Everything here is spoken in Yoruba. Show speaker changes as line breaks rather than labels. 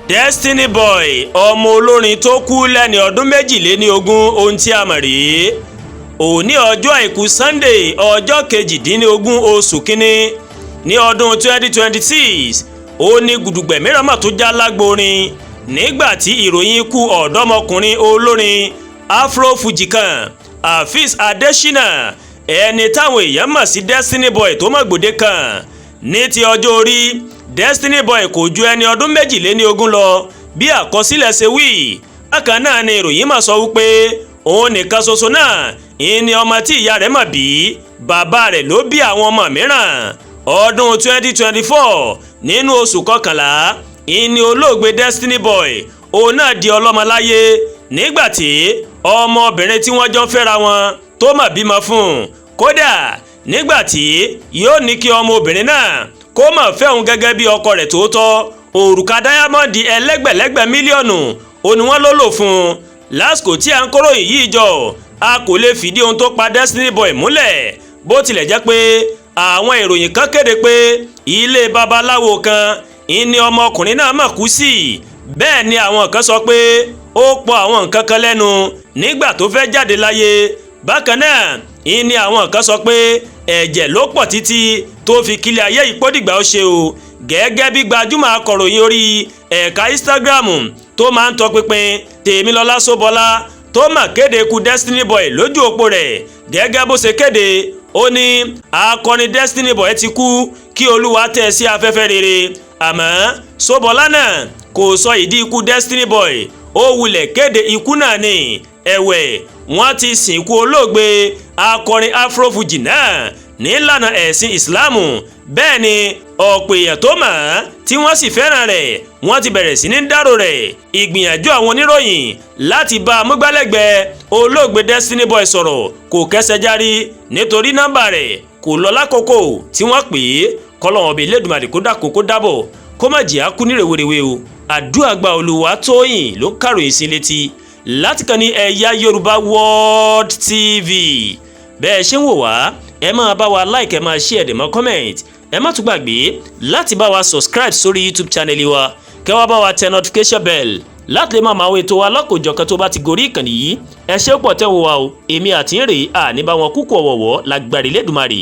Destiny Boy, ọmọ olórin tó kú lẹ́ni ọdún 22, ohun tí a mọ̀ rí. Òní ọjọ́ Àìkú Sunday, ọjọ́ 18 oṣù kínní ní ọdún 2026, ó ní gudugbẹ̀ mìíràn mà tó já lágborin nígbà tí ìròyìn ikú ọ̀dọ́mọkùnrin olórin Afro-Fuji kan, Afeez Adesina, ẹni táwọn èèyàn mọ̀ sí Destiny Boy, tó mọ̀ gbòde kan. Ní ti ọjọ́ orí, Destiny Boy kò ju ẹni ọdún 22 lọ bí àkọsílẹ̀ ṣe wí. Bákan náà ni ìròyìn mà sọ wípé òun nìkan ṣoṣo náà ìní ọmọ tí ìyá rẹ̀ mọ̀ bí. Bàbá rẹ̀ ló bí àwọn ọmọ mìíràn. Ọdún 2024, nínú oṣù kọkànlá, ìní olóògbé Destiny Boy òun náà di ọlọ́mọ láyé nígbà tí ọmọbìnrin tí wọ́n jọ ń fẹ́ra wọn tó mà bímọ fún un. Kódà, nígbà tí yóò ní kí ọmọbìnrin náà kó mà fẹ́ òun gẹ́gẹ́ bí ọkọ rẹ̀ tòótọ́, òrùka dáyámọ́ndì ẹlẹ́gbẹ̀lẹ́gbẹ̀ mílíọ̀nù òní wọ́n ló lò fún un. Lásìkò tí à ń kóròyìn yìí jọ, a kò lè fìdí ohun tó pa Destiny Boy múlẹ̀, bó tilẹ̀ jẹ́ pé àwọn ìròyìn kan kéde pé ilé babaláwo kan ìní ọmọkùnrin náà mà kú sí. Bẹ́ẹ̀ ni àwọn kan sọ pé ó pọ̀ àwọn nǹkan kan lẹ́nu nígbà tó fẹ́ jáde láyé. Bákan náà ìní àwọn kan sọ pé ẹ̀jẹ̀ ló pọ̀ títí tó fi kílẹ̀ ayé ìpódìgbà ó ṣe o. Gẹ́gẹ́ bí gbajúmọ̀ akọ̀ròyìn orí ẹ̀ka Instagram tó máa ń tọpinpin, Tèmilọ́lá Sóbọlá, tó mà kéde ikú Destiny Boy lójú òpó rẹ̀, gẹ́gẹ́ bó ṣe kéde, ó ní akọni Destiny Boy ti kú, kí Olúwa tẹ̀ sí afẹ́fẹ́ rere. Àmọ́ Sóbọlá náà kò sọ ìdí ikú Destiny Boy, ó wulẹ̀ kéde ikú náà ni. Ẹ̀wẹ̀, wọ́n ti sìnkú olóògbé akọrin Afrofuji náà nílànà ẹ̀sìn Ìsìláàmù. Bẹ́ẹ̀ ni ọ̀pọ̀ èèyàn tó mọ̀ ọ́n tí wọ́n sì fẹ́ràn rẹ̀, wọ́n ti bẹ̀rẹ̀ sí ní dárò rẹ̀. Ìgbìyànjú àwọn oníròyìn láti bá amúgbálẹ́gbẹ̀ẹ́ olóògbé Destiny Boy sọ̀rọ̀ kò kẹ́sẹ̀ járí, nítorí nọ́mbà rẹ̀ kò lọ lákòókò tí wọ́n pè é. Kọ́lọ́wọ́n bíi Elédùmarè kó dákun, kó dábọ̀, kó má jìyà kú ní rèwerèwe o. Àdúrà gba. Olùwàtóyìn ló ń kàròyìn sí létí láti kàn ní Ẹ̀yà Yorùbá World TV. Bẹ́ẹ̀ ṣe ń wò wá, ẹ máa bá wa like, ẹ máa share, ẹ dẹ̀ máa comment. Ẹ má tún gbàgbé láti bá wa subscribe sórí YouTube channel wa, kẹ́ wá bá wa tẹ notification bell láti lè máa máa wo ètò wa lọ́kòjọ̀kan tó bá ti gorí ìkànnì yìí. Ẹ ṣé pọ̀ tẹ́ wo wa o. Èmi àti ń rèé, àní bá wọn kúkú ọ̀wọ̀wọ́ lágbára Elédùmarè.